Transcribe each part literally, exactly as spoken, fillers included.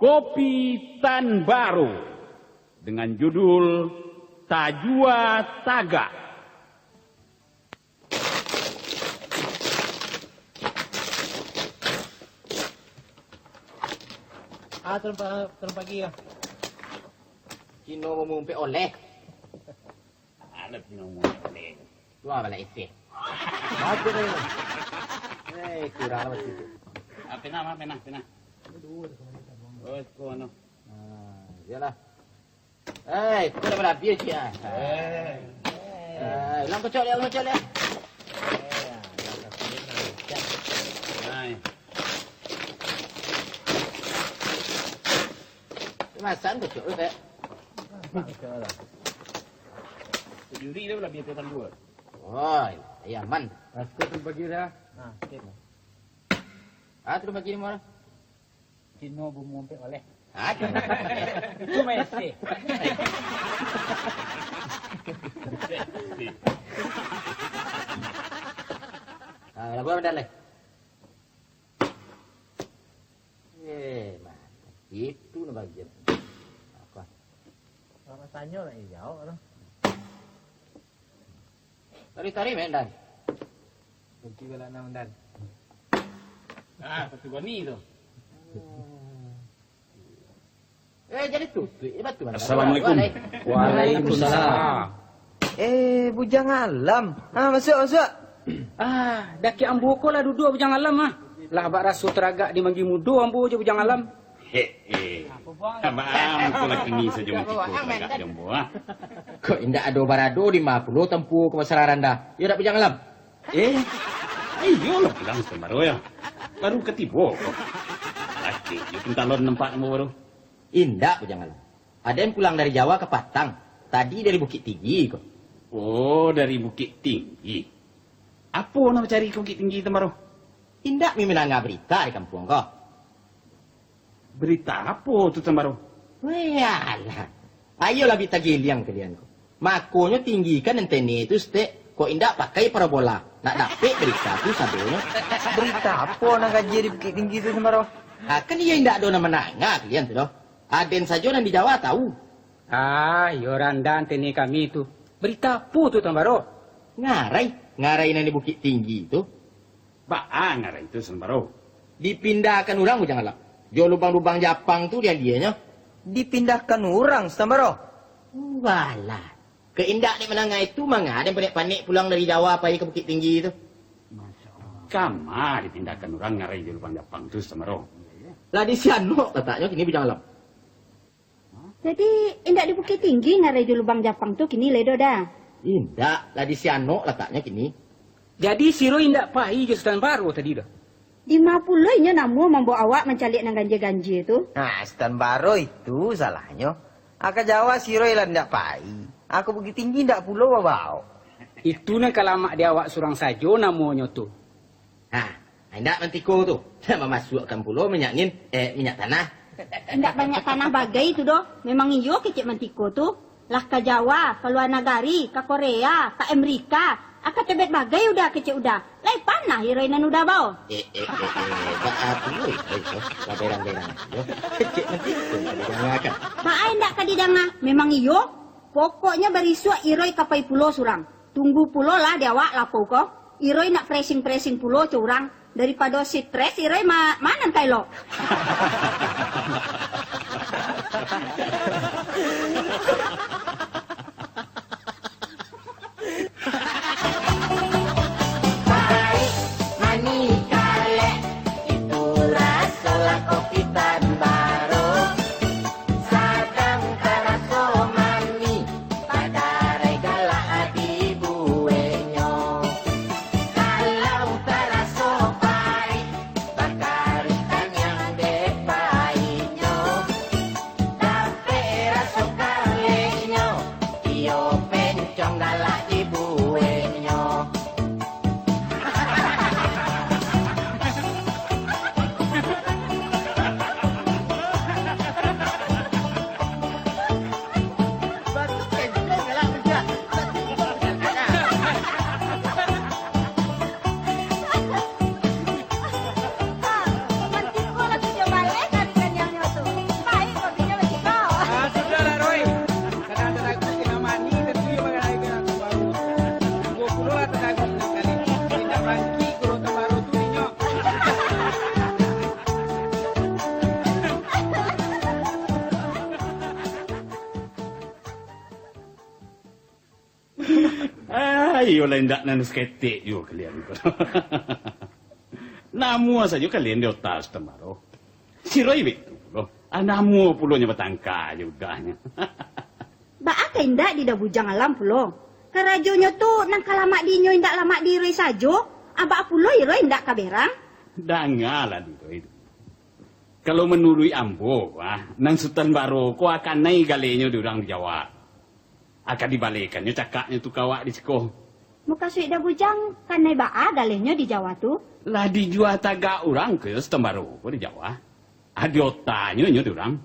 Kopi Tan Baro dengan judul Tajua Tagak. Ah, terang pa-, terang pagi lah. Cino mamumpik oleh. Alah, Cino mamumpik oleh. Dua balak isi. Bagus ni. Eh, kurang lah sikit. Ah, pena, ah, pena, pena. Oh, itu anu. Ah, iyalah. Eh, kau dah berhabis ya? Eh. Eh, ulang kocok dia, ulang kocok dia. Hai. Masan kocok tu, Tek. Juri dia lah biar tuan dua. Oi, aman. Aku tu bagi dah. Ha, sikit lah. Ah, tu bagi ni, Mar. Cino bamumpik oleh. Aduh. Itu mesej. Ah, dah buat dah, leh. Eh, mano? Itu nak bagian. Apa? Kalau tanyo nak jawab tu. Tarik-tarik, Mek Dan. Kunci balak enam, Dan. Ah, satu goni tu. Eh, jadi tutuik je batu, Mak Dan. Assalamualaikum. Waalaikumsalam. Eh, Bujang Alam. Ah, masuak, masuak. Ah, dakek ambo ko lah duduak, Bujang Alam, ah. Lah bak raso taragak di Manggih Mudo ambo jo Bujang Alam. He, he. Apo, Bang? Abang, ko lah kini sajo mangkiko tagak jo ambo, ah. Kok indak ado barado di ma pulo tampuo ka Pasar Aranda? Iyo dak, Bujang Alam? Eh, iyo lah pulang Sutan Baro, yo. Baru ka tibo ko. Lacik jo pintalon nampak ambo baru. Indak, Bujang Alam. Aden pulang dari Jawa ka patang. Tadi dari Bukittinggi ko. Oh, dari Bukittinggi. Apo nan bacari ka Bukittinggi, Sutan Baro? Indak mi mandanga barita di kampuang ko? Barita apo tu, Sutan Baro? Weh, alah. Ayolah bi tagiliang kalian ko. Makonyo tinggikan antene tu saketek, kok indak pakai parabola. Nak dapek barita tu sadonyo. Barita apo nan ka jadih di Bukittinggi tu, Sutan Baro? Ha, kan iyo indak ado nan mandanga kalian tu doh. Aden sajo nan di Jawa tau. Ah, iyo randa antene kami tu. Barita apo tu, Sutan Baro? Ngarai, ngarai nan di Bukittinggi tu. Baa ngarai tu, Sutan Baro? Dipindahkan urang, Bujang Alam. Jo lubang-lubang Japang tu diambianyo. Dipindahkan urang, Sutan Baro? Walah. Kok indak dek mandanga itu, manga den panek-panek pulang dari Jawa pai ka Bukittinggi tu. Kama dipindahkan urang ngarai jo lubang Japang tu, Sutan Baro? Lah di Sianok lataknyo kini, Bujang Alam. Jadi, indak di Bukittinggi ngarai jo lubang Japang tu kini lai doh, Da? Indak, lah di Sianok lataknyo kini. Jadi, si Roy indak pai jo Sutan Baro tadi doh? Dima pulo inyo namuah mambaok awak mancaliak nan ganjia-ganjia tu? Nah, Sutan Baro itu salahnyo. Ka Jawa si Roy lah indak pai. Ka Bukittinggi indak pulo babaok. Itu nan ka lamak di awak surang sajo namonyo tu. Ha, indak mantiko tu. Mamasuakkan pulo minyak angin, eh, minyak tanah. Indak banyak tanah bagai tu doh. Memang iyo kecek mantiko tu. Lah ka Jawa, ka lua nagari, ka Korea, ka Amerika. Ka Tibet bagai udah kecek udah. Lai panah iroi nan udah bao. Eh, eh, eh, eh, baa tu, eh, eh, eh, lah berang-berang tu. Kecek mantiko, lah berang-berang. Baa indak ka didanga? Memang iyo. Pokoknyo barisuak iroi ka pai pulo surang. Tunggu pulo lah di awak lapau ko. Iroi nak pressing-pressing pulo co urang. Daripado stres, iroi ma-, ma nan ka elok. Paik, manih, kalek, itu raso lah kopi Tan Baro. Sadang taraso manih, padarai galak dibueknyo. Kalau taraso paik, bakarik taniang dek paiknyo. Dapek raso kaleknyo, Kalau indak nan saketek juo kalian ko. Namuah sajo kalian di ota Sutan Baro. Si Roy baitu pulo. Ah, namuah pulo nyo batangka jo udahnyo. Baa ka indak di Da Bujang Alam pulo? Karajonyo tu nan ka lamak di inyo indak lamak di Roy sajo. Ah, baa pulo Roy indak ka berang? Dangalah di Roy tu. Kalau manuruik ambo, ah, nan Sutan Baro ko akanai galenyo di urang di Jawa. Akan dibalekannyo cakaknyo tu ka awak di siko. Mukasuik Da Bujang, kanai baa galenyo di Jawa tu? Lah dijua tagak urang ko Sutan Baro ko di Jawa. Ah, di otanyo nyo di urang.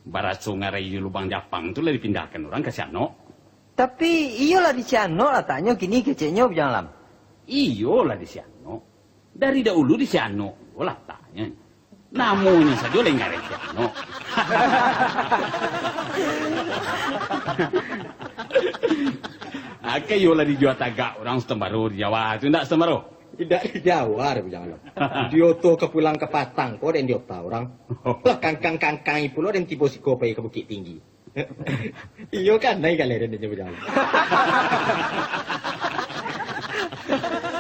Baraso ngarai lubang Japang tu lah dipindahkan urang ka Sianok. Tapi, iyolah di Sianok lataknyo kini keceknyo, Bujang Alam. Iyolah di Sianok. Dari daulu di Sianok juo lataknyo. Namonyo sajo lai ngarai Sianok. Akai iyolah dijua tagak urang Sutan Baro di Jawa tu, indak Sutan Baro? Indak di Jawa doh, Bujang Alam. Di oto ka pulang ka patang ko den di ota urang. Lah kangkang-kangkang pulo den tibo siko pai ka Bukik Tinggi. Iyo kan, nai galeh den nyo bajalan.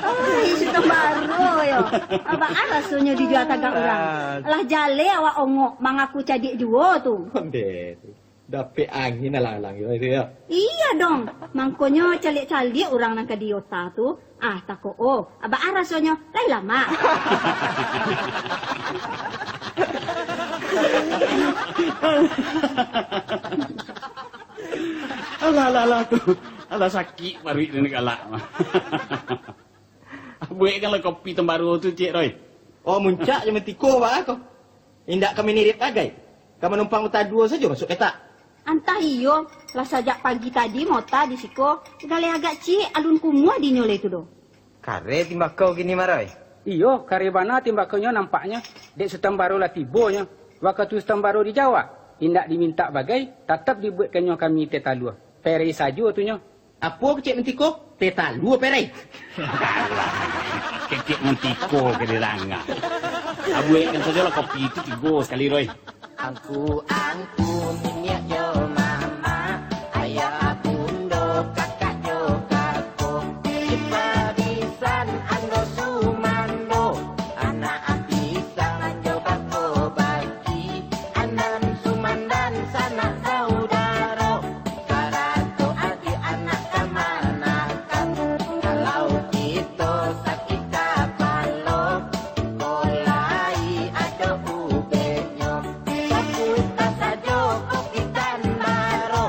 Ai, Sutan Baro yo. Baa rasonyo dijua tagak urang? Lah jaleh awak ongok mangaku cadiak juo tu. Ondeh tu. Dapek angin alang-alang yo itu yo. Iya dong. Mangkonyo caliak-caliak urang nan ka di ota tu. Ah, tako, oh, baa rasonyo, lai lamak. Alah, alah, alah tu. Alah, sakik paruik den galak. Buekkanlah kopi Sutan Baro tu, Cik Roy. Oh, muncak jo mantiko baa ko. Indak ka manirip bagai. Ka manumpang ota duo sajo masuak petak. Antah iyo, lah sajak pagi tadi mota di siko, galeh agak ciek alun kumuah dinyo lai tu doh. Kareh timbakau kini, Maroy? Iyo, kareh bana timbakonyo nampaknyo, dek Sutan Baro lah tibonyo. Wakatu Sutan Baro di Jawa, indak dimintak bagai, tatap dibuekkannyo kami teh talua. Perei sajo tu nyo. Apo kecek mantiko? Teh talua perei. Alah, kecek mantiko ka dirangah. Abuekkan sajolah kopi tu tigo sakali, Roy. Angku-angku, niniak jo mamak, ayah bundo, kakak jo kako, ipa bisan ando sumando, anak apisang jo bako baki, anam sumandan sanak saudaro, sarato adik anak kamanakan. Kalau kito sakik kapalo, kolai ado ubeknyo. Saputa sajo kopi Sutan Baro,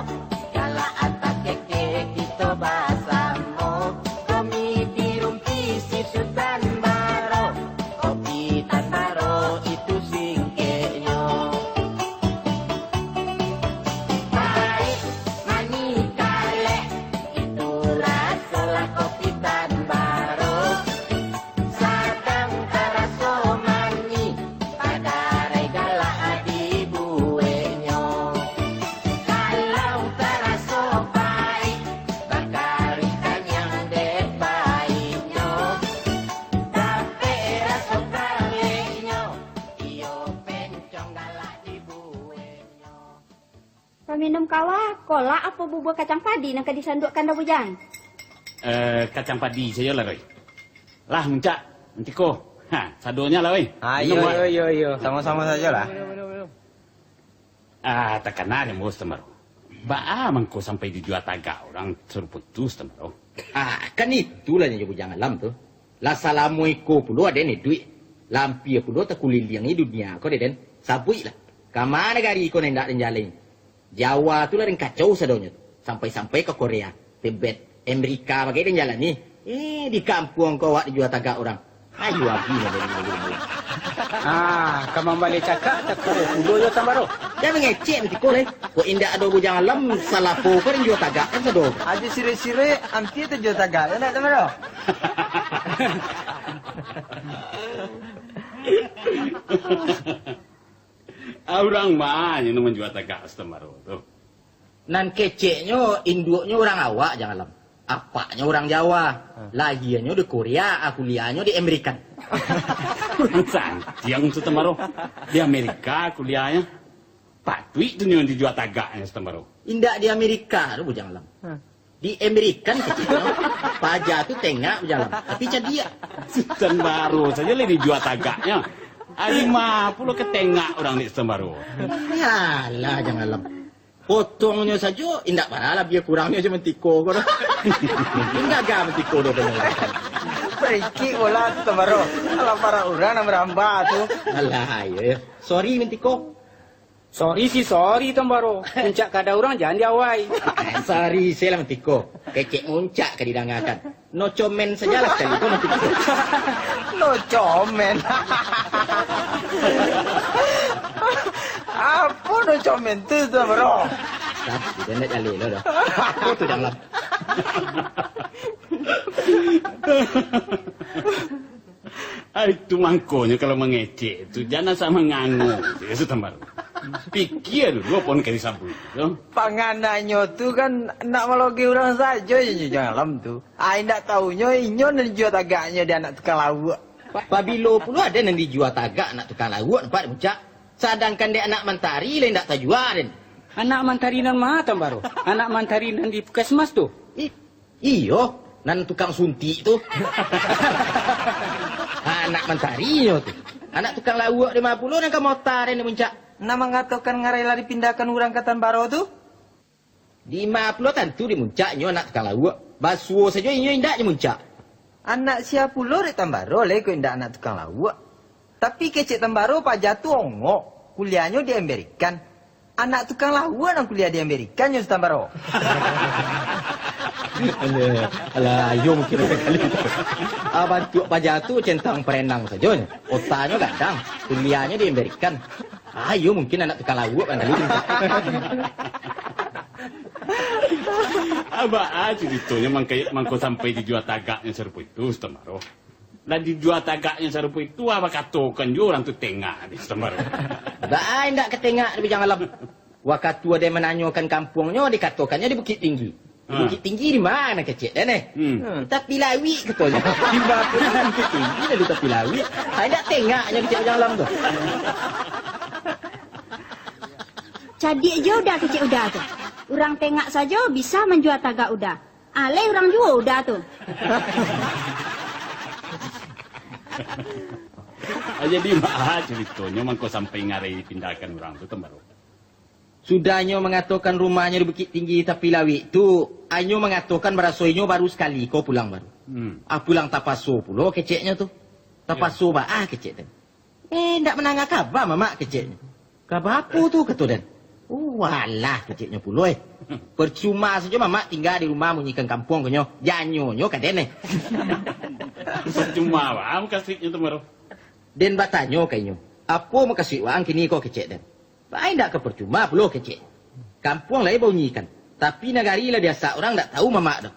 galak atau keke kito basamo. Komi di rumpi si Sutan Baro, kopi Sutan Baro itu singkeknyo. Paik, manih, kalek, itu rasolah kopi Sutan Baro. Sadang taraso manih, padarai galak dibueknyo. Kalau taraso paik, bakari kanyang dek paiknyo. Dapek raso kaleknyo, iyo pencong galak dibueknyo. Paminum kawa, kolak apo bubua kacang padi nan ka disanduakkan Da Bujang? Eh, kacang padi sajolah, Roy. Lah, muncak, mantiko. Ha, sadonyo lah, Roy. Ah, minum, iyo, Roy. Iyo, iyo, iyo. Samo-samo sajolah. Ah, takana dek ambo, Sutan Baro. Baa mangko sampai dijua tagak urang sarupo tu, Sutan Baro? Ah, kan itulah nyo Bujang Alam tu. Lah salamo iko pulo aden iduik. Lah ampia pulo takuliliangi dunia ko dek den. Sabuiklah, kama nagari ko nan indak den jalani? Jawa tu lah den kacau sadonyo tu. Sampai-sampai ka Korea, Tibet, Amerika bagai den jalani. Eh, di kampuang ko awak dijua tagak urang. Ayo agi lah dari dulu. Ah, ka mambaleh cakak, tako pulo jo Sutan Baro. Jan mangecek mantiko lai. Kok indak ado Bujang Alam, salapo ko den jua tagak kan sado. Ajo sirek-sirek, ampia tajua tagak, yo ndak, Sutan Baro? Ah, urang ma nyo nan manjua tagak Sutan Baro tu? Nan keceknyo, induaknyo urang awak, Bujang Alam. Apaknyo urang Jawa. Lahianyo di Korea, ah, kuliahnyo di Amerika. Urang santiang Sutan Baro. Di Amerika kuliahnyo. Patuik tu nyo dijua tagaknyo Sutan Baro. Indak di Amerika tu, Bujang Alam. Di Amerika keceknyo, paja tu tengak bajalan, tapi cadiak. Sutan Baro sajo lah dijua tagaknyo. Ari ma pulo ka tengak urang dek Sutan Baro? Yalah, Jang Alam. Potongnyo sajo indak bara labiah kurangnyo jo Mantiko ko doh. Indak ga Mantiko doh. Barikik bola tu, Sutan Baro. Alah, parak urang nan barambah tu. Alah, iyo, iyo. Sorry, Mantiko. Sorry sih, sorry, Sutan Baro. Puncak kada urang jan diawai. Sorry, selah Mantiko. Kecek muncak ka didangakan. No comment sajalah sakali ko, Mantiko. No comment. Apo no comment tu, Sutan Baro? Dah, kita nak jaleh lo dah. Apo tu dalam? Ah, itu mangkonyo kalau mangecek tu, jan asa mangango, ya, Sutan Baro. Pikia dulu apo nan ka disabuik tu. Pangananyo tu kan nak malogi urang sajo inyo Jang Alam tu. Ai, indak tahunyo inyo nan dijua tagaknyo di anak tukang lauak. Pabilo pulo ado nan dijua tagak anak tukang lauak, nampak di puncak? Sadangkan dek anak mantari lah indak tajua den. Anak mantari nan ma, Sutan Baro? Anak mantari nan di puskesmas tu? Ih, Iyo, nan tukang suntik tu. Anak mantarinyo tu. Anak tukang lauak di ma pulo nan ka mota den di muncak? Nan mangatokan ngarai lah dipindahkan urang ka Sutan Baro tu? Di ma pulo tantu di muncak inyo anak tukang lauak. Basuo sajo inyo indak di muncak. Anak sia pulo dek Sutan Baro lai kok indak anak tukang lauak? Tapi kecek Sutan Baro paja tu ongok, kuliahnyo di Amerika. Anak tukang lauak nan kuliah di Amerika nyo Sutan Baro. Alah, alah, iyo mungkin lain kali. Ah, bantuak paja tu centang perenang sajo nyo. Otaknyo gadang, kuliahnyo di Amerika. Ah, iyo mungkin anak tukang lauak lain kali. Baa caritonyo mangko, mangko sampai dijua tagaknyo sarupo itu, Sutan Baro? Lah dijua tagaknyo sarupo itu, ah, bakatokan juo urang tu tengak di Sutan Baro. Baa indak ka tengak di Bujang Alam. Wakatu ado mananyokan kampuangnyo, dikatokannyo di Bukik Tinggi. Di Ha. Bukik Tinggi di ma kecek den, eh? Hmm. Hmm, tapi lauik katonyo. Di ma pulo Bukik Tinggi, lalu tapi lauik. Ah, indak tengaknyo kecek Bujang Alam tu. Cadiak juo Uda kecek Uda tu. Urang tengak sajo bisa manjua tagak Uda. Alai urang juo Uda tu. Ah, jadi, baa caritonyo mangko sampai ngarai dipindahkan urang tu, Sutan Baro? Sudahnyo mangatokan rumahnyo di Bukik Tinggi tapi lauik tu, inyo mangatokan baraso inyo baru sakali ko pulang baru. Hmm. Ah, pulang tapaso pulo keceknyo tu. Tapaso Yo. baa kecek tu. Eh, ndak mandanga kaba, Mamak, keceknyo. Kaba apo tu, kato den. Oh, alah, keceknyo pulo, eh. Percuma sajo Mamak tingga di rumah munyikan kampuang ko nyo. Janyo nyo ka den, eh. Percuma baa mukasuiknyo tu, Baro? Den batanyo ka inyo, "Apo mukasuik waang kini ko?" kecek den. "Baa indak ka percuma pulo," kecek. "Kampuang lai baunyikan, tapi nagari lah diasak urang, ndak tahu Mamak doh.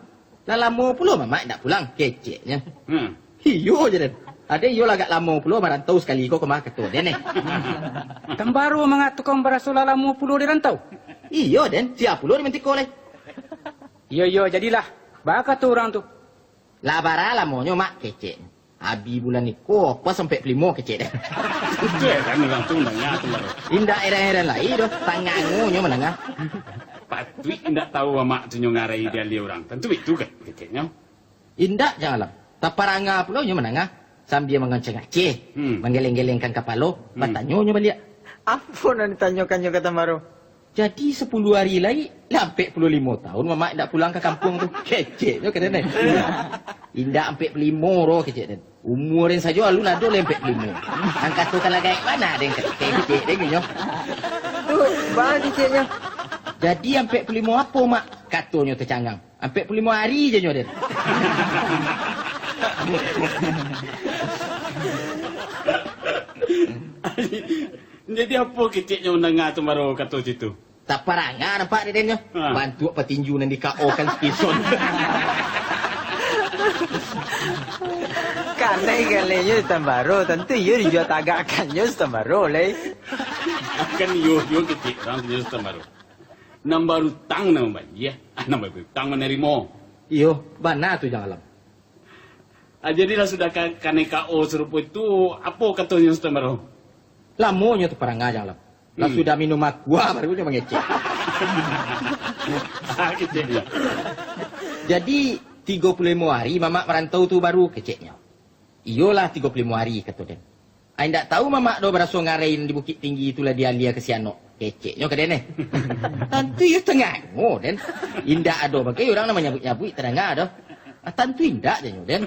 Lah lamo pulo Mamak indak pulang," keceknyo. Hmm. "Iyo," jar den. "Ado iyo lah agak lamo pulo marantau sakali ko, ko mah," kato den, eh. Sutan Baro mangatokan baraso lah lamo pulo di rantau? "Iyo, den. Sia pulo di mantiko lai?" "Iyo, iyo, jadilah. Baa kato urang tu?" "Lah bara lamonyo, Mak?" kecek. "Abih bulan iko, pas ampek puluah limo," kecek den. Itu heran urang tu mandanga tu, Baro. Indak heran-heran lai doh, tangangonyo mandanga. Patuik indak tahu Mamak tu nyo ngarai dialia urang. Tantu itu kan keceknyo. Indak, Jang Alam. Taparanga pulo nyo mandanga, sambia mangaceh-ngaceh, Hmm. manggeleng-gelengkan kapalo, Hmm. batanyo nyo baliak. "Apo nan ditanyokannyo ka Sutan Baro?" "Jadi sapuluah ari lai, lah ampek puluah limo tahun Mamak indak pulang ka kampuang tu," keceknyo ka den. "Indak ampek puluah limo doh," kecek den. "Umua den sajo alun ado lai ampek puluah limo. Ang katokan lah gaek bana den," kecek den nyo. Tu, baa keceknyo? "Jadi ampek puluah limo apo, Mak?" katonyo tacangang. "Ampek puluah limo ari," janyo den. Jadi apo keceknyo mandanga Sutan Baro kato situ? Taparanga nampak dek den nyo. Ha. Bantuak patinju nan di-K O-kan Tyson. Kanai-kanainyo Sutan Baro, tantu iyo dijua tagakkannyo Sutan Baro lai. Kan iyo, iyo kecek urang tu nyo Sutan Baro. Nan barutang nan mambayia, ah, nan barutang manarimo. Iyo, bana tu, Jang Alam. Ah, jadi lah sudah ka-, kanai K O sarupo itu, apo katonyo Sutan Baro? Lamonyo taparanga, Jang Alam. Lah Hmm. sudah minum aqua, baru nyo mangecek. Ah, kecek dia. Jadi, tigo puluah limo ari mamak marantau tu baru, keceknyo. Iyolah, tigo puluah limo ari, kato den. Ai indak tahu mamak doh baraso ngarai di Bukik Tinggi tu lah dialia ka si Anok, keceknyo ka den eh. Tantu iyo tangango den. Indak ado bagai urang nan manyabuik-nyabuik tadanga doh. Ah, tantu indak, janyo den.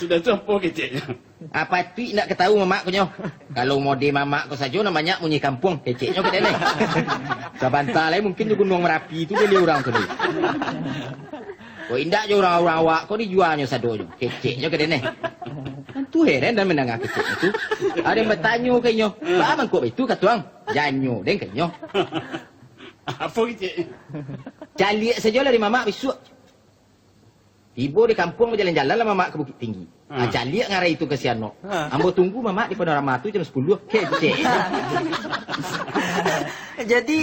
Sudah tu apo keceknyo? Apa tu indak katahu mamak ko nyo? Kalau mode mamak ko sajo nan banyak munyi kampuang, keceknyo ka den eh. Sabanta lai mungkin di Gunuang Marapi tu bali urang tu lai. Kok indak jo urang-urang awak ko dijuanyo sadonyo, keceknyo ka den eh. Tantu heran den mandanga keceknyo tu. Ado nan batanyo ka inyo, "Baa mangko baitu, Katuang?" Janyo den ka inyo. Apo keceknyo? Caliak sajolah di mamak bisuak. Tibo di kampuang bajalan-jalan lah mamak ka Bukik Tinggi. Ha. Ah, caliak ngarai tu ka si Anok. Ha. Ambo tunggu mamak di Panorama tu jam sapuluah. Kecek. Jadi,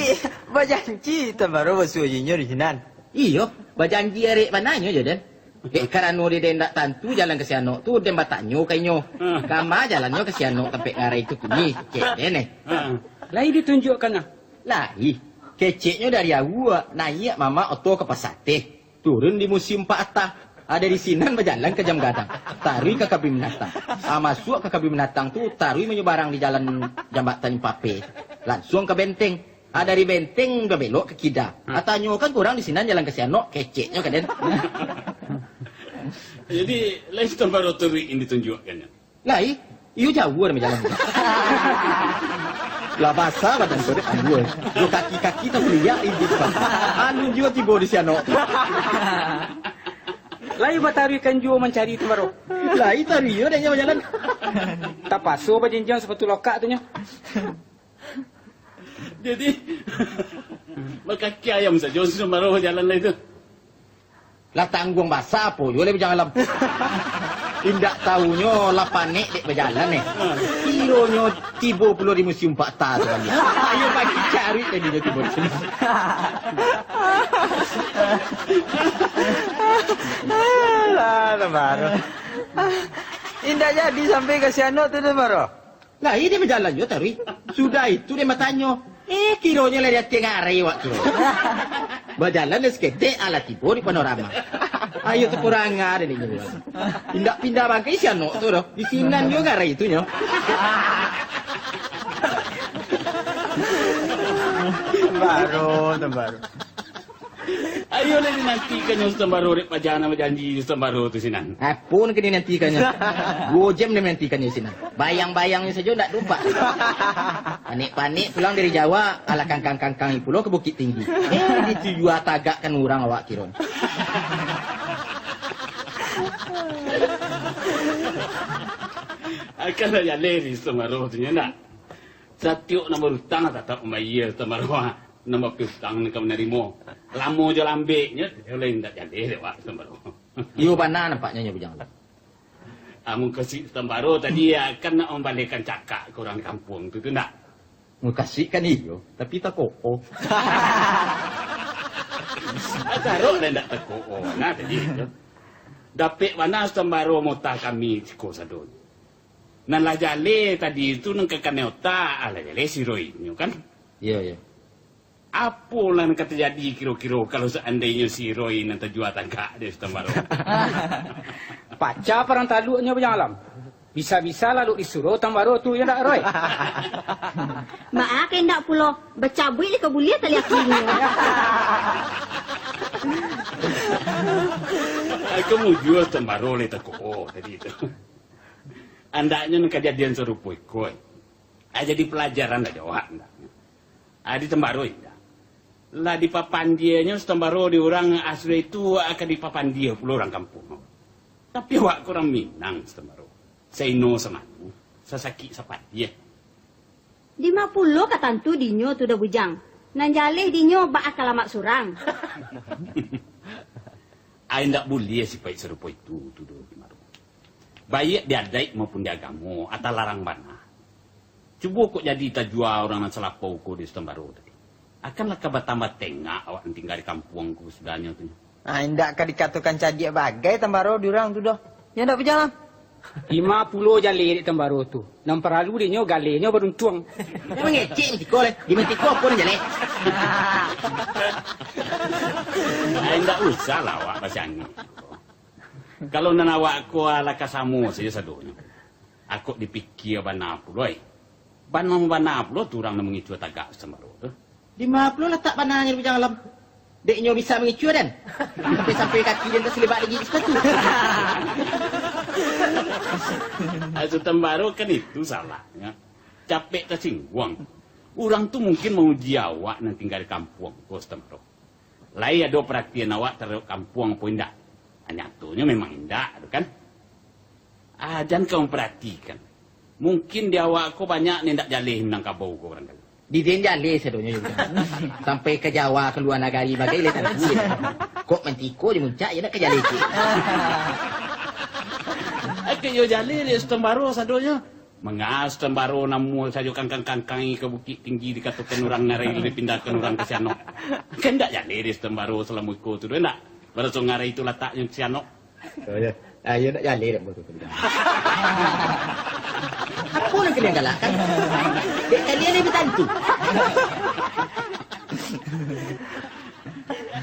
bajanji Tuan Baro basuo jo inyo di sinan? Iyo, bajanji arek bananyo jo den. Dek karano den indak tantu jalan ka si Anok tu, den batanyo ka inyo. Ha. Kama jalannyo ka si Anok tampek ngarai tu kini, kecek den eh. Ha. Lai ditunjuakkannyo? Lai. Keceknyo dari awak, naiak mamak oto ka Pasateh. Turun di Museum Pak Hatta. Ah, dari sinan bajalan ka Jam Gadang. Taruih ka Kabin Binatang. Ah, masuak ka Kabin Binatang tu, taruih manyubarang di jalan Jambatan Impape. Lansuang ka Benteng. Ah, dari Benteng babelok ka kida. Ah, tanyokan ka urang di sinan jalan ka si Anok, keceknyo ka den. Jadi, lai Tuan Baro taruih ditunjuakkannyo? Lai, iyo jauah dek bajalan. Lah basa badan ko dek ambuih. Jo kaki-kaki takuliak iduik. Alun juo tibo di si Anok. Lai bataruihkan juo mancari Tuan Baro? Lai taruih iyo dek nyo bajalan. Tapaso bajinjiang sapatu lokak tu nyo. Jadi, bakaki ayam sajo si Tuan Baro bajalan lai tu. Lah tangguang basa apo juo lai Bujang Alam. Indak tahunyo lah panek dek bajalan eh. Kironyo tibo pulo di Museum Pak Hatta tu baliak. Ayo pagi caruik tadi nyo tibo di siko. Alah, Tuan Baro. Indak jadi sampai ka si Anok tu, Tuan Baro. Lah, iyo den bajalan juo taruih. Sudah itu den batanyo, "Eh, kironyo lah di ateh ngarai awak tu." Bajalan den saketek, alah tibo di Panorama. Ayo takurang aja dek inyo. Indak pindah bagai si Anok tu doh. Di sinan juo ngarai tu nyo. Tuan Baro, Tuan Baro. Ayo lah dinantikan nyo si Tuan Baro dek paja nan bajanji si Tuan Baro tu sinan. Apo nan ka dinantikannyo? Duo jam den manantikannyo sinan. Bayang-bayangnyo sajo ndak tumpak. Panek-panek pulang dari Jawa, alah kangkang-kangkang pulo ka Bukik Tinggi. Eh, ditujua tagakkan urang awak kironyo. Akan lah jaleh si Tuan Baro tu nyo ndak? Satiok nan barutang tatap mambayia, Tuan Baro. Nan bapiutang nan ka manarimo. Lamo jo lambeknyo, lai indak jaleh dek awak, Tuan Baro. Iyo bana nampaknyo nyo, Bujang Alam. Ah, mukasuik Tuan Baro tadi, ah, kan nak mambalehkan cakak ka urang di kampuang tu, tu ndak? Mukasuik kan iyo, tapi tako'o. Ah, carok lah indak tako'o. Nah, tadi tu. Dapek bana Tuan Baro maota kami siko sadonyo. Nan lah jaleh tadi tu nan ka kanai otak, ah, lah jaleh si Roy nyo kan? Iyo, iyo. Apo lah nan ka tajadi kiro-kiro kalau saandainyo si Roy nan tajua tagak dek si Tuan Baro? Pacah parang taluknyo, Bujang Alam. Bisa-bisa lalok disuro Tuan Baro tu, yo ndak, Roy? Baa ka indak pulo, bacabuik dek ka buliah tali akinyo. Ai, ka mujua Tuan Baro lai tako'o tadi tu. Andaknyo nan kajadian sarupo iko, ah, jadi palajaran lah jo awak andaknyo. Ah, di Tuan Baro indak. Lah dipapandianyo si Tuan Baro di urang, ah, sudah itu, ah, ka dipapandia pulo urang kampuang. Tapi awak ko urang Minang, si Tuan Baro. Saino samanu, sasakik sapadiah. Dima pulo ka tantu dinyo tu doh, Bujang. Nan jaleh dinyo baa ka lamak surang. Ai, indak buliah sipaik sarupo itu, tu doh, Tuan Baro. Baiak di adaik maupun di agamo, ah, talarang bana. Cubo kok jadi tajua urang nan salapau ko dek si Tuan Baro tadi. Akan lah ka batambah tengak awak nan tingga di kampuang ko sudahnyo tu. Ah, indak ka dikatokan cadiak bagai Tuan Baro di urang tu doh. Yo ndak, Bujang Alam? Dima pulo jaleh dek Tuan Baro tu. Nan paralu dek nyo, galenyo baruntuang. Nan mangecek mantiko lai. Di mantiko apo nan jaleh? Ah, indak usah lah awak basiangek. Kalau nan awak ko alah ka samo sajo sadonyo. Akok dipikia bana pulo, ai. Bana-bana pulo tu urang nan mangicua tagak Sutan Baro tu. Dima pulo latak bananyo di Bujang Alam? Dek nyo bisa mangicua den. Sampai-sampai kaki den tasilibak lagi di sapatu. Ah, Sutan Baro kan itu salahnyo. Capek tasingguang. Urang tu mungkin mauji awak nan tingga di kampuang ko, Sutan Baro. Lai ado paratian awak taradok kampuang apo indak? Ah, nyatonyo memang indak tu kan. Ah, jan ka mamparatikan. Mungkin di awak ko banyak nan indak jaleh Minangkabau ko barangkali. Di den jaleh sadonyo jo. Sampai ka Jawa, ka lua nagari bagai lai tantu. Kok mantiko di muncak, iyo nak ka jaleh ciek. Ai, ka iyo jaleh dek Sutan Baro sadonyo. Manga Sutan Baro namuah sajo kangkang-kangkang ka Bukik Tinggi dikatokan urang ngarai dipindahkan urang ka Sianok. Kan indak jaleh dek Sutan Baro salamo iko tu doh, indak? Baraso ngarai tu lataknyo Sianok. Oh, iyo. Ah, iyo, nak jaleh dak butuh tu. Apo nan kalian galakkan? Dek kalian ni batantu.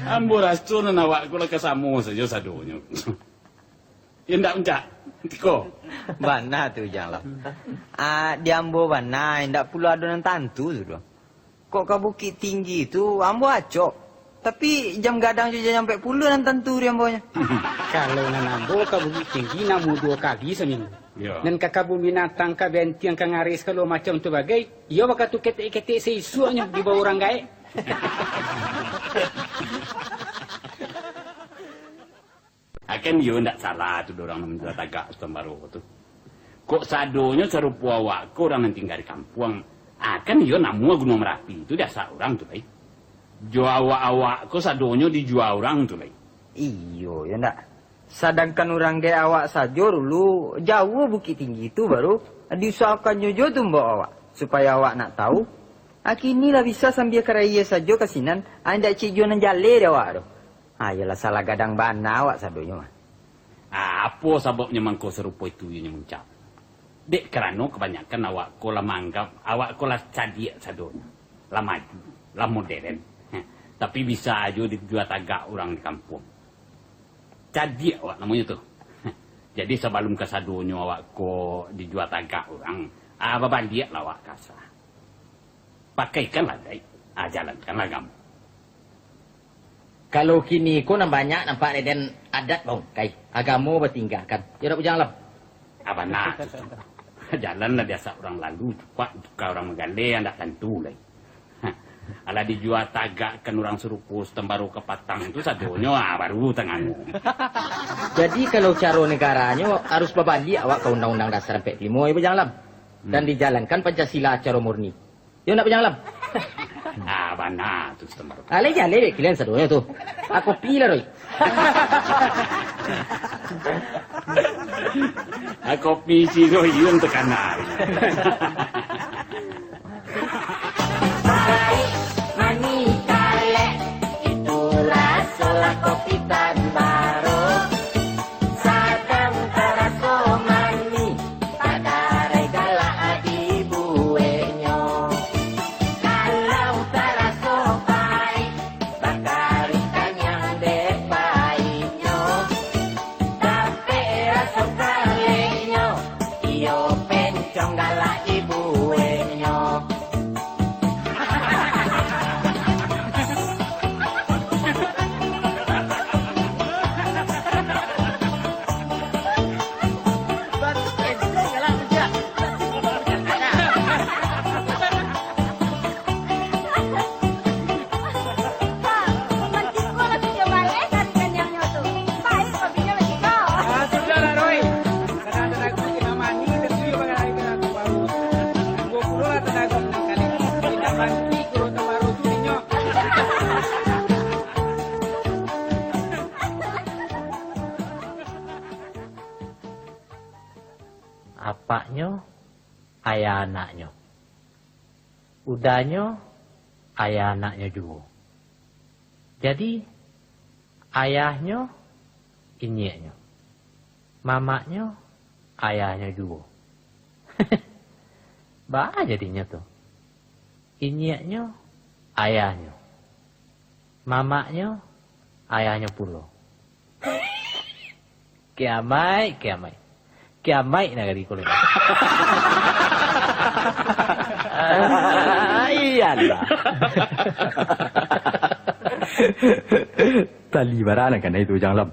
Ambo raso nan awak ko lah ka samo sajo sadonyo. Iyo ndak, Uncak? Tiko. Bana tu, Jang Lam. Ah, di ambo bana, indak pulo ado nan tantu tu doh. Kok ka Bukik Tinggi tu, ambo acok. Tapi, jam gadang jo jam ampek pulo nan tantu di ambonyo. Kalau nan ambo ka Bukik Tinggi namuah duo kali saminggu. Yo. Nan ka kabun binatang, ka bentiang, ka ngarai sagalo macam tu bagai, iyo wakatu ketek-ketek saisuaknyo dibao urang gaek. Akan iyo ndak salah tu, urang nan manjua tagak Sutan Baro tu. Kok sadonyo sarupo awak ko urang nan tingga di kampuang, akan iyo namuah Gunuang Marapi tu diasak urang tu lai. Jo awak-awak ko sadonyo dijua urang tu lai. Iyo, yo ndak? Sadangkan urang dek awak sajo dulu, jauah Bukik Tinggi tu baru diusahokannyo jo tu mbok awak, supayo awak nak tahu. Akini lah bisa sambia karayia sajo ka sinan, indak cik juo nan jaleh dek awak tu. Ah, iyolah, salah gadang bana awak sadonyo mah. Ah, apo sababnyo mangko sarupo itu inyo ngucap? Dek karano kabanyakan awak ko lah maanggap awak ko lah cadiak sadonyo, lah maju, lah moderen. Heh, tapi bisa ajo dijua tagak urang di kampuang. Cadiak awak namonyo tu. Heh, jadi sabalum kasadonyo awak ko dijua tagak urang, ah, babaliaklah awak ka asa. Pakaikanlah adaik, ah, jalankanlah agamo. Kalau kini ko nan banyak nampak dek den adat baungkai, agamo batinggakan. Yo dak, Bujang Alam? Ah, bana tu, Sutan. Jalan lah diasak urang lalu, cupak ditukar urang magaleh, indak tantu lai. Hah, alah dijua tagakkan urang sarupo Sutan Baro kapatang tu sadonyo, ah, baru tangannyo. Jadi, kalau caro negaranyo, harus babaliak awak ka Undang-Undang Dasar ampek limo, yo, Bujang Alam? Dan Hmm. dijalankan Pancasila caro murni. Yo ndak, Bujang Alam? Ah, bana tu, Sutan Baro. Alai jaleh dek kalian sadonyo tu. Ah, kopi lah, Roy. Ah, kopi si Roy, yun takana. Pahit, manih, kalek, itu raso lah kopi Sutan Baro. Sadang taraso manih, tadarai galak dibueknyo. Kalau taraso pahit, bakari kanyang dek pahitnyo. Dapek raso kaleknyo, iyo pencong galak dibueknyo. Ah, sudahlah, Roy. Karena tanago kini mah manih, tentu iyo bakal lari tanago baru. Tunggu pulo lah tanago nan kali. Indak banti kuro tanago baru tu inyo. Apaknyo, ayah anaknyo. Udanyo, ayah anaknyo juo. Jadi, ayahnyo, inyiaknyo. Mamaknyo, Ayahnyo juo. Baa jadinyo tu? Inyiaknyo ayahnyo, mamaknyo ayahnyo pulo. Kiamaik, kiamaik. Kiamaik nagari ko lai. Iyolah. Tali bara nan kanai tu, Bujang Alam?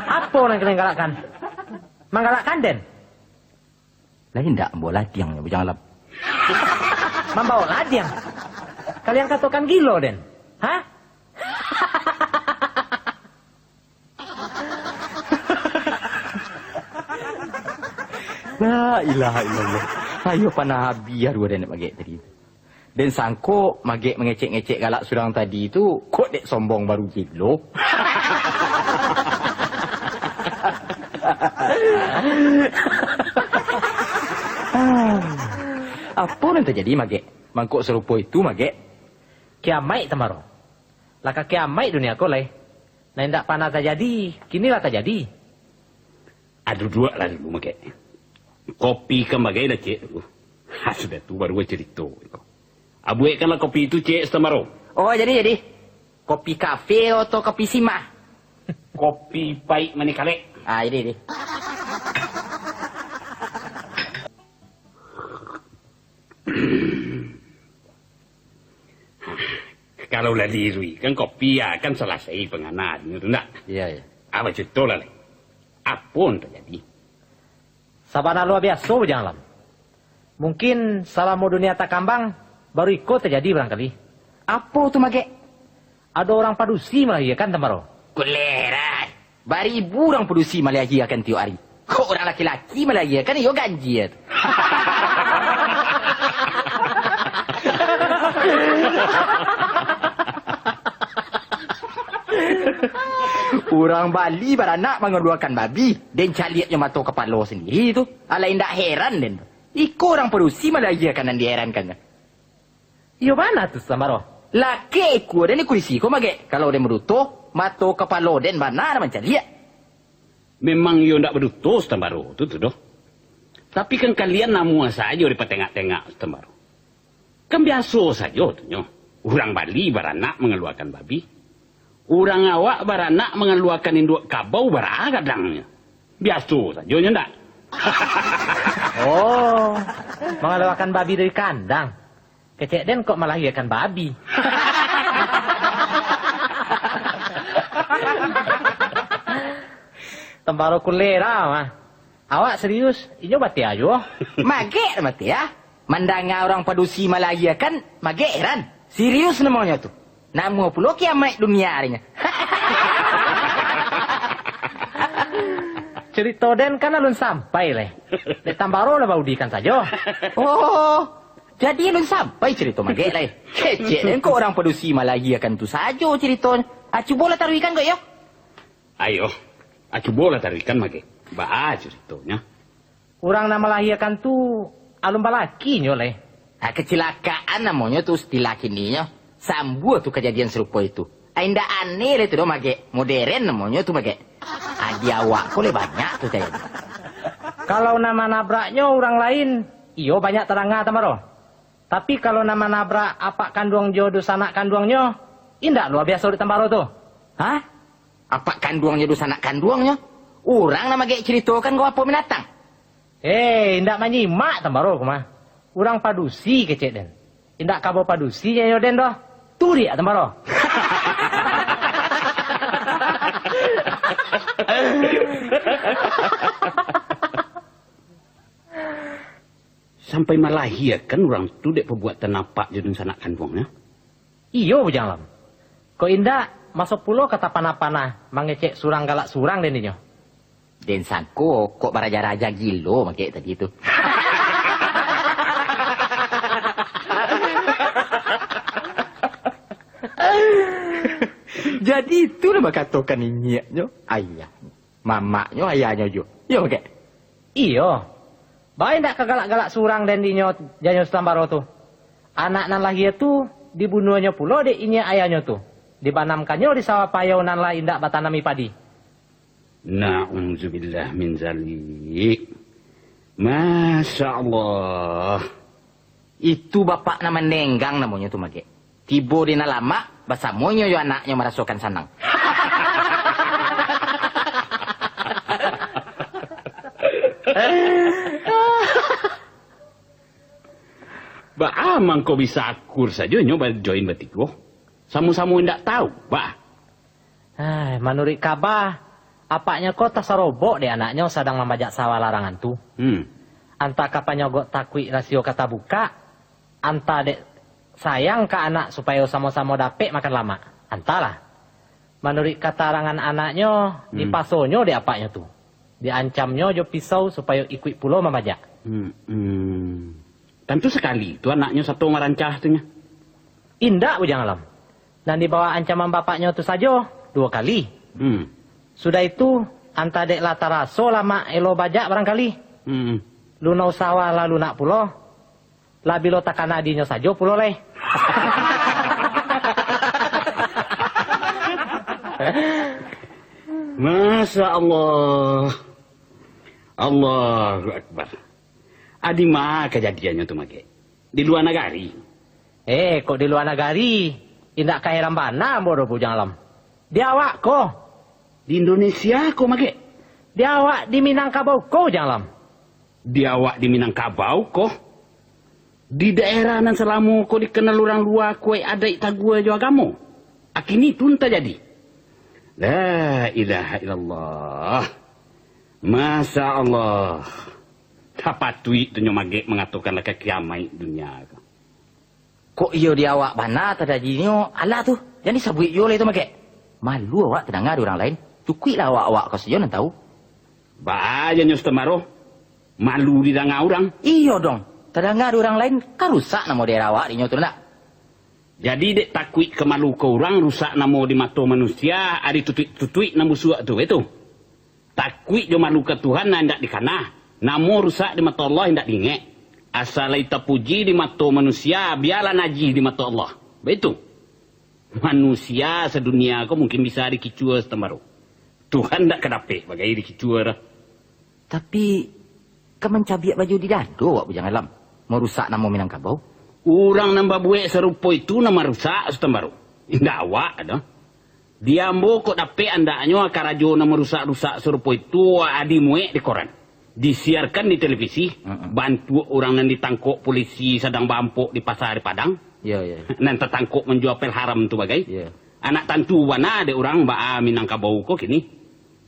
Apo nan kanai galakkan? Manggalakkan den? Lai indak mambaok ladiang nyo, Bujang Alam? Mambaok ladiang? Kalian katokan gilo den? Ha? La ilaha illallah. Ayo panah abih aduah den Magek tadi. Den sangko Magek mangecek-ngecek galak surang tadi tu, kok dek sombong baru gilo. Apo nan tajadi, Magek? Mangkok sarupo itu, Magek? Kiamaik, Tambaro. Lah ka kiamaik dunia ko lai. Nan indak panah tajadi, kini lah tajadi. Ah, duduaklah dulu, Magek. Kopi kan bagai lah, Cek, tu. Ha, sudah tu baru bacarito. Ah, buekkanlah kopi tu, Cek Tambaro. Oh, jadi, jadi. Kopi kafe atau kopi simah? Kopi paik manih kalek. Ah, jadi, jadi. Kalau lah diiruikan kopi, ya, kan salasai pangananyo tu, ndak? Iya, iya. Apo carito lah, lai? Apo nan tajadi? Sabana lua biaso, Bujang Alam. Mungkin salamo dunia takambang, baru iko tajadi barangkali. Apo tu, Magek? Ado urang padusi malahiakan, Tambaro. Kulerai! Baribu urang padusi malahiakan tiok ari. Kok urang laki-laki malahiakan, iyo ganjia tu. Urang Bali baranak mangaluakan babi, den caliaknyo mato kapalo sandiri tu. Alah indak heran den tu. Iko urang padusi malahiakan nan diherannyo. Iyo bana tu, Tambaro. Lakek ikua den iko isi ko, Magek. Kalau den baduto, mato kapalo den bana nan mancaliak. Memang iyo ndak baduto, Tambaro, tu, tu doh. Tapi kan kalian namuah sajo dipatengak-tengak, Tambaro. Kan biaso sajo tu nyo. Urang Bali baranak mangaluakan babi. Urang awak baranak mangaluakan induak kabau bara gadangnyo. Biaso sajo nyo ndak? Oh, mangaluakan babi dari kandang. Kecek den kok malahiakan babi. Tambaro kulera mah. Awak serius, inyo batia juo. Magek batia. Mandanga urang padusi malahiakan, Magek heran. Serius namonyo tu. Namuah pulo kiamaik dunia arinyo. Carito den kan alun sampai lai. Dek Tambaro lah baudikan sajo. Oh, jadi alun sampai carito Magek lai. Kecek den kok urang padusi malahiakan tu sajo caritonyo. Ah, cubolah taruihkan kok yo. Ayo, ah, cubolah taruihkan, Magek. Baa caritonyo? Urang nan malahiakan tu alun balakinyo lai. Ah, kacilakaan namonyo tu istilah kininyo. Sambuah tu kajadian sarupo itu. Ah, indak aneh lai tu doh, Magek. Moderen namonyo tu, Magek. Ah, di awak ko lai banyak tu tajadi. Kalau nan manabraknyo urang lain, iyo banyak tadanga, Tambaro. Tapi kalau nan manabrak apak kanduang jo dunsanak kanduangnyo, indak lua biaso dek Tambaro tu. Hah? Apak kanduang jo dunsanak kanduangnyo? Urang nan Magek caritokan ko apo binatang? Hei, indak manyimak Tambaro ko mah. Urang padusi kecek den. Indak kabau padusi nyo den doh. Turiak Tambaro. Sampai malahiakan urang tu dek pabuatan apak jo dunsanak kanduangnyo? Iyo, Bujang Alam. Kok indak, maso pulo ka tapanah-panah mangecek surang galak surang den dinyo. Den sangko kok baraja-raja gilo Magek tadi tu. Jadi itulah bakatokan inyiaknyo, ayah. Mamaknyo ayahnyo juo. Iyo, Magek? Iyo. Baa indak ka galak-galak surang den dinyo, janyo Tambaro tu. Anak nan lahia tu dibunuahnyo pulo dek inyiak ayahnyo tu. Dibanamkannyo di sawah payau nan lah indak batanami padi. Na'udzubillah min zalik. Masya Allah. Itu bapak nan manenggang namonyo tu, Magek. Tibo di nan lamak, basamonyo jo anaknyo marasokan sanang. Baa mangko bisa akur sajo nyo bajoin batigo? Samo-samo indak tahu, baa? Ai, manuruik kaba, apaknyo ko tasarobok dek anaknyo sadang mambajak sawah larangan tu. Hmm. Antah ka panyogok takuik rasio ka tabukak, antah dek sayang ka anak supayo samo-samo dapek makan lamak. Antahlah. Manuruik katarangan anaknyo, Hmm. dipasonyo dek apaknyo tu. Diancamnyo jo pisau supayo ikuik pulo mambajak. Hmm, hmm. Tantu sakali tu anaknyo sato marancah tu nyo. Indak, Bujang Alam. Nan di bawah ancaman bapaknyo tu sajo, duo kali. Hmm. Sudah itu, antah dek lah taraso lamak elo bajak barangkali. Hmm. Lunau sawah lah lunak pulo. Lah bilo takana dinyo sajo pulo lai. Masya Allah. Allahu Akbar. Adi ma kajadiannyo tu, Magek? Di lua nagari? Eh, kok di lua nagari, indak ka heran bana ambo doh, Bujang Alam. Di awak ko. Di Indonesia ko, Magek? Di awak di Minangkabau ko, Bujang Alam. Di awak di Minangkabau ko? Di daerah nan salamo ko dikenal urang lua kuaik adaik tagua jo agamo? Akini tu nan tajadi? La ilaha illallah. Masya Allah. Tapatuik tu nyo Magek mangatokan lah ka kiamaik dunia ko. Kok iyo di awak bana tajadinyo, alah tu, jan disabuik juo lai tu, Magek. Malu awak tadanga di urang lain. Cukuiklah awak-awak ko sajo nan tahu. Baa janyo Sutan Baro? Malu didanga urang? Iyo dong. Tadanga di urang lain, kan rusak namo daerah awak dinyo tu, ndak? Jadi, dek takuik ka malu ka urang, rusak namo di mato manusia, ari tutuik-tutuik nan busuak tu, baitu? Takuik jo malu ka Tuhan nan indak dikana, namo rusak di mato Allah indak diingek. Asa lai tapuji di mato manusia, bialah najih di mato Allah. Baitu. Manusia sadunia ko mungkin bisa dikicua Sutan Baro. Tuhan ndak ka dapek bagai dikicua doh. Tapi, ka mancabiak baju di dado awak, Bujang Alam, marusak namo Minangkabau? Urang nan babuek sarupo itu nan marusak, Sutan Baro. Indak awak doh. Di ambo kok dapek andaknyo karajo nan marusak-rusak sarupo itu, ah, dimuek di koran, disiarkan di televisi, Mm-mm. bantuak urang nan ditangkok pulisi sadang baampok di pasa di Padang, Iyo, iyo. nan tatangkok manjua pel haram tu bagai. Iyo. Anak tantu bana dek urang baa Minangkabau ko kini.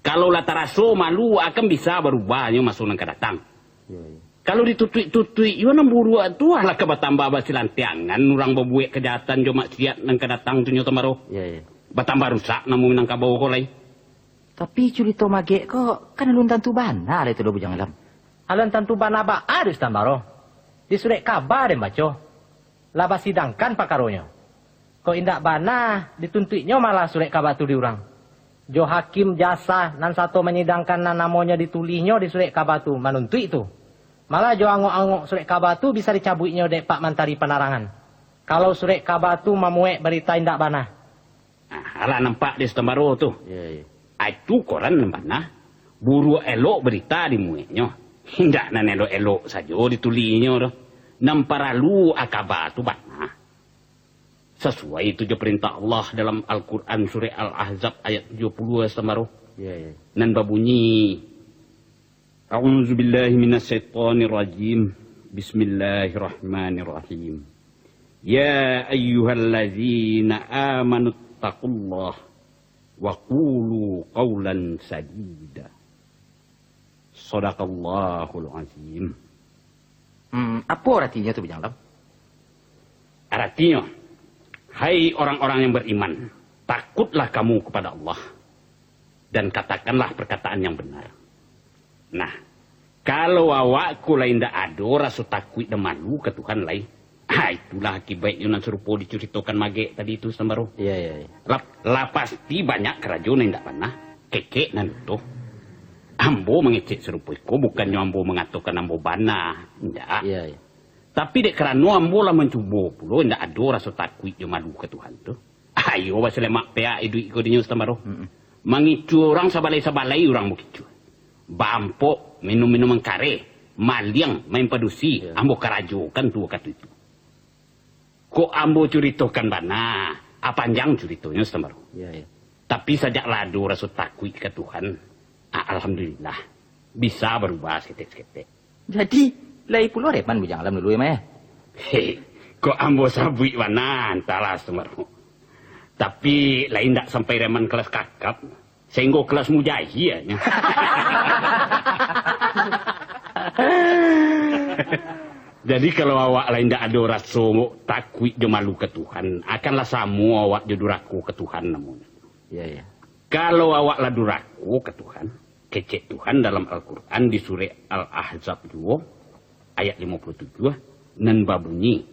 Kalau lah taraso malu, akan bisa barubahnyo maso nan ka datang. Iyo, iyo. Kalau ditutuik-tutuik juo nan buruak tu, alah ka batambah basilantiangan urang babuek kajahatan jo maksiat nan ka datang tu nyo, Sutan Baro. Iyo, iyo. Batambah rusak namo Minangkabau ko lai. Tapi curito Magek ko, kan alun tantu bana lai tu doh, Bujang Alam. Alun tantu bana baa dek Sutan Baro? Di surek kaba den baco. Lah basidangkan pakaronyo. Kok indak bana, dituntuiknyo malah surek kaba tu di urang. Jo hakim jasa nan sato manyidangkan nan namonyo ditulihnyo di surek kaba tu manuntuik tu. Malah jo angok-angok surek kaba tu bisa dicabuiknyo dek Pak Mantari Panarangan, kalau surek kaba tu mamuek barita indak bana. Ah, alah nampak di Sutan Baro tu. Iyo, iyo. Ai tu koran nan bana. Buruak elok barita dimueknyo. Indak nan elok-elok sajo ditulihnyo doh. Nan paralu akaba tu bana. Sasuai tu jo parentah Allah dalam Al-Quran surek Al-Ahzab ayat tujuah puluah, Sutan Baro. Iyo, iyo. Nan babunyi, A'udzubillahi minasyaitonirrajim. Bismillahirrahmanirrahim. Ya ayyuhallazina amanuttaqullah wa qulu qaulan sadida. Sadaqallahul azim. Hmm, apo aratinyo tu, Bujang Alam? Aratinyo, hai orang-orang yang beriman, takutlah kamu kepada Allah, dan katakanlah perkataan yang benar. Nah, kalau awak ko lai indak ado raso takuik dan malu ka Tuhan lai, ha, itulah akibaiknyo nan sarupo dicuritokan Magek tadi tu, Sutan Baro. Iyo, iyo, iyo. Lah, lah pasti banyak karajo nan indak bana, kecek nan utuh. Ambo mangecek sarupo iko, bukannyo ambo mangatokan ambo bana, indak. Iyo, iyo. Tapi dek karano ambo lah mancubo pulo, indak ado raso takuik jo malu ka Tuhan tu. Ayo, basalemak peak iduik ko dinyo, Sutan Baro. Mm-mm. Mangicuah urang sabalai-sabalai urang bakicuah. Barampok, minum minuman kareh, maliang, main padusi, Iyo. ambo karajokan tu wakatu itu. Kok ambo curitokan bana, ah, panjang curitonyo, Sutan Baru. Iyo, iyo. Tapi sajak lah ado raso takuik ka Tuhan, ah, alhamdulillah, bisa barubah saketek-saketek. Jadi, lai pulo reman Bujang Alam dulu, yo, Mai? Heh, kok ambo sabuik bana, antahlah, Sutan Baru. Tapi, lai indak sampai reman kalas kakap, sainggo kalas mujahia, nyo. Jadi, kalau awak lai indak ado raso takuik jo malu ka Tuhan, akanlah samo awak jo durako ka Tuhan namonyo. Iyo, iyo. Kalau awak lah durako ka Tuhan, kecek Tuhan dalam Al-Quran di surek Al-Ahzab duo, ayat limo puluah tujuah, nan babunyi,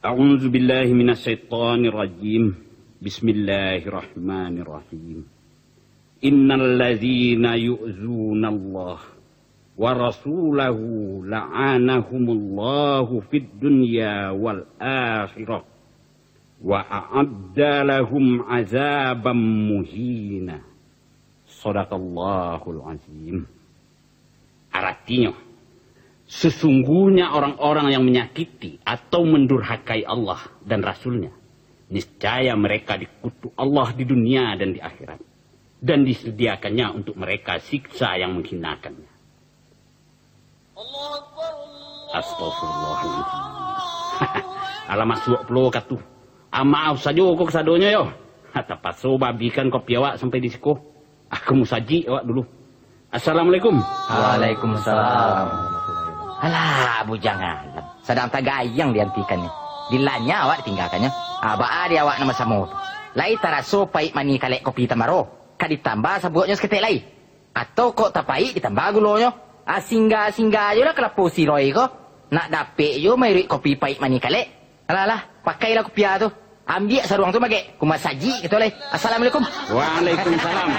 A'udzubillahi minasyaitonirrajim. Bismillahirrahmanirrahim. Innalladzina yu'zunallaha wa rasulahu la'anahumullahu fid dunya wal akhirah, wa a'adda lahum azaban muhina. Sadaqallahul azim. Aratinyo, sesungguhnya orang-orang yang menyakiti atau mendurhakai Allah dan Rasul-Nya, niscaya mereka dikutuk Allah di dunia dan di akhirat, dan disediakannya untuk mereka siksa yang menghinakannya. Astagfirullahaladzim. Alah masuak pulo wakatu. Ah, maaf sajo ko kasadonyo yo. Ha, tapaso babikan kopi awak sampai di siko. Ah, ka musajik awak dulu. Assalamualaikum. Waalaikumsalam. Alah, Bujang Alam. Sadang tagayang diantikannyo. Dilanya awak ditinggakannyo. Ah, baa di awak nan basamo tu. Lai taraso paik manih kalek kopi Sutan Baru. Ka ditambah sabuaknyo saketek lai. Atau kok tapaik ditambah gulonyo. Ah, singgah-singgah jolah ka lapau si Roy ko. Nak dapek jo mairuik kopi paik manih kalek. Alah, alah, pakailah kupiah tu. Ambiak saruang tu, Magek. Ka musajik kito lai. Assalamualaikum. Waalaikumsalam.